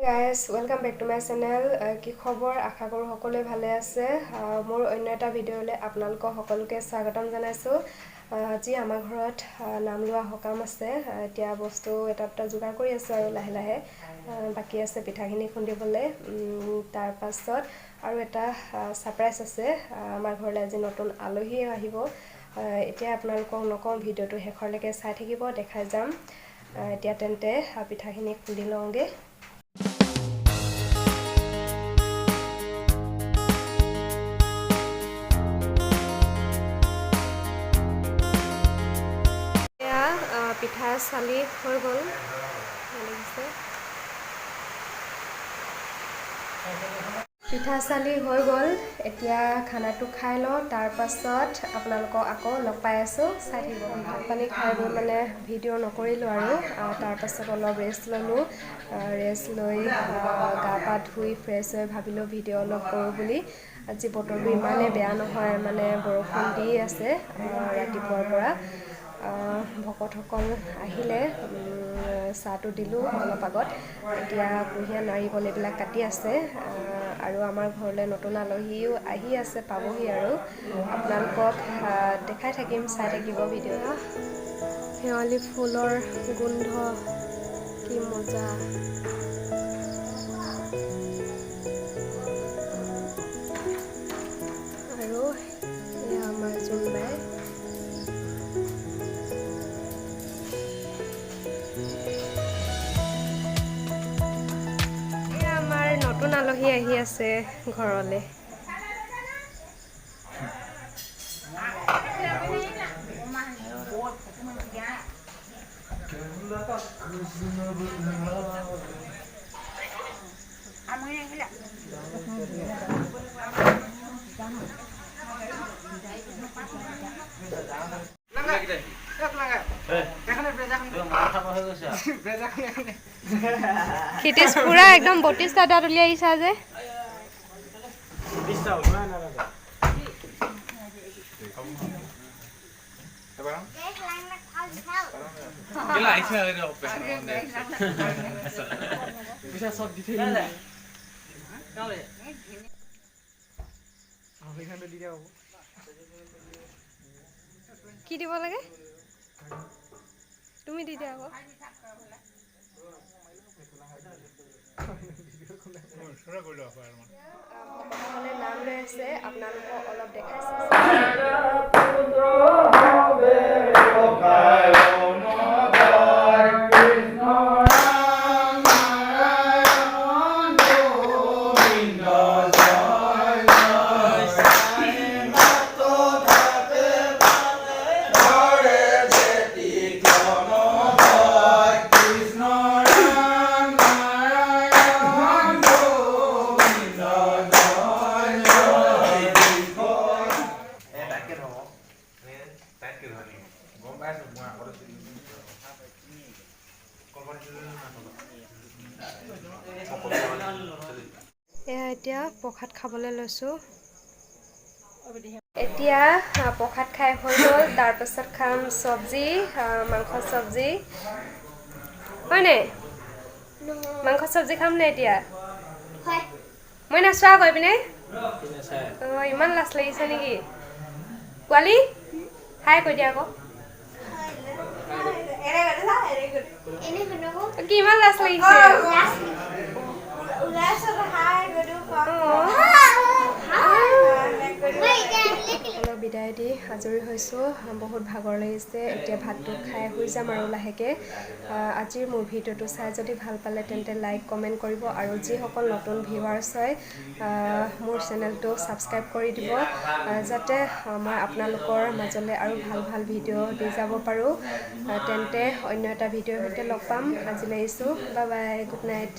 Guys, welcome back to my channel. কি খবৰ? আশা কৰোঁ সকলোৱে ভালে আছে। মোৰ অন্য এটা ভিডিঅ'লৈ আপোনালোকক সকলোকে স্বাগতম জনাইছোঁ। আজি আমাৰ ঘৰত নাম লোৱা সকাম আছে। এতিয়া বস্তু এটা দুটা যোগাৰ কৰি আছোঁ আৰু লাহে লাহে বাকী আছে পিঠাখিনি খুন্দিবলৈ। তাৰপাছত আৰু এটা ছাৰপ্ৰাইজ আছে। আমাৰ ঘৰলৈ আজি নতুন আলহী আহিব। এতিয়া আপোনালোকক নকওঁ, ভিডিঅ'টো শেষৰলৈকে চাই থাকিব, দেখাই যাম। এতিয়া তেন্তে পিঠাখিনি খুন্দি লওঁগৈ। এয়া পিঠা চালি হৈ গ'ল, দেখিছে। পিঠা চালি হৈ গ'ল। এতিয়া খানাটো খাই লওঁ, তাৰপাছত আপোনালোকক আকৌ লগ পাই আছোঁ, চাই থাকিব। ভাত পানী খাই বৈ মানে ভিডিঅ' নকৰিলোঁ আৰু। তাৰপাছত অলপ ৰেষ্ট ল'লোঁ। ৰেষ্ট লৈ গা পা ধুই ফ্ৰেছ হৈ ভাবিলোঁ ভিডিঅ' অলপ কৰোঁ বুলি। আজি বতৰটো ইমানেই বেয়া নহয়, মানে বৰষুণ দি আছে ৰাতিপুৱাৰ পৰা। ভকতসকল আহিলে, চাহটো দিলোঁ অলপ আগত। এতিয়া কুঁহিয়াৰ, নাৰিকল এইবিলাক কাটি আছে আৰু আমাৰ ঘৰলৈ নতুন আলহীও আহি আছে, পাবহি আৰু আপোনালোকক দেখাই থাকিম, চাই থাকিব ভিডিঅ'টো। শেৱালি ফুলৰ গোন্ধ কি মজা! আৰু এয়া আমাৰ জোনবাই। এয়া আমাৰ নতুন আলহী আহি আছে ঘৰলৈ। ক্ষিতিজ, পুৰা একদম 32টা দাঁত উলিয়াই আহিছা যে। কি দিব লাগে তুমি দি দিয়া আকৌ। ভকতসকলে নাম লৈ আছে, আপোনালোকক অলপ দেখাইছে। এয়া এতিয়া প্ৰসাদ খাবলৈ লৈছোঁ। এতিয়া প্ৰসাদ খাই হৈ গ'ল। তাৰপাছত খাম চব্জি, মাংস চব্জি হয়নে? মাংস চব্জি খাম নে এতিয়া? মই নাচোৱা কৈ পিনে। অঁ, ইমান লাজ লাগিছে নেকি পোৱালি? হাই কৈ দিয়া আকৌ। কি ইমান লাজ লাগিছে? সকলক বিদায় দি আজৰি হৈছোঁ। বহুত ভাগৰ লাগিছে। এতিয়া ভাতটো খাই শুই যাম আৰু লাহেকৈ। আজিৰ মোৰ ভিডিঅ'টো চাই যদি ভাল পালে, তেন্তে লাইক, কমেণ্ট কৰিব আৰু যিসকল নতুন ভিউৱাৰ্ছ হয়, মোৰ চেনেলটো ছাবস্ক্ৰাইব কৰি দিব, যাতে মই আপোনালোকৰ মাজলৈ আৰু ভাল ভাল ভিডিঅ' দি যাব পাৰোঁ। তেন্তে অন্য এটা ভিডিঅ'ৰ সৈতে লগ পাম। আজিলৈ আহিছোঁ, বাই বাই, গুড নাইট।